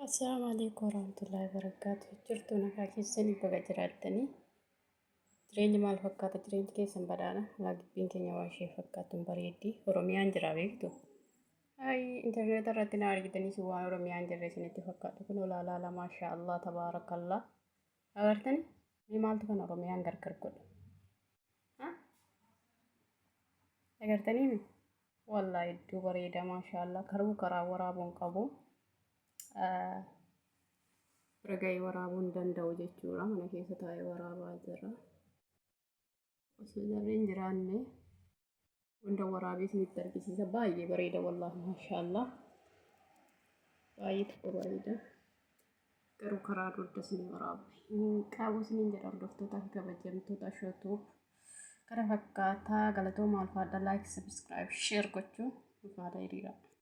Assalaamu alaikum warahmatullahi wabarakatuh. Jirtu nagaa keessanii baga jiraattanii. Jireenyi maal fakkaata? Jireenyi keessan badhaadha. Alaa gibbiin keenya waan ishee fakkaattu hin bareeddi. Oromiyaan jira beektu. Ay, intarneeta irratti na argitanii si waan Oromiyaan jirre isinitti fakkaatu. Kun olaalaala maashaa Allah tabaarakallah. Agartanii? Mee maaltu kan Oromiyaan gargar godhe? Ha? Agartanii mi? Wallaahi hedduu bareeda maashaallah. Karuu karaa waraabuun qabu. Bira ga'ee waraabuu hin danda'u jechuudha. Mana keessa taa'ee waraabaa jira. Osoo jarri hin jiraanne hunda waraabee isinitti argisiisa. Baay'ee bareeda wallaahi maashaallah. Baay'ee tokko bareeda. Garuu karaa dugda isin waraabu hin qabu isiniin jedha hordoftootaa fi kabajamtoota shootuuf. Kana fakkaataa galatooma alfaadha like subscribe share gochuun faada hiriiraa.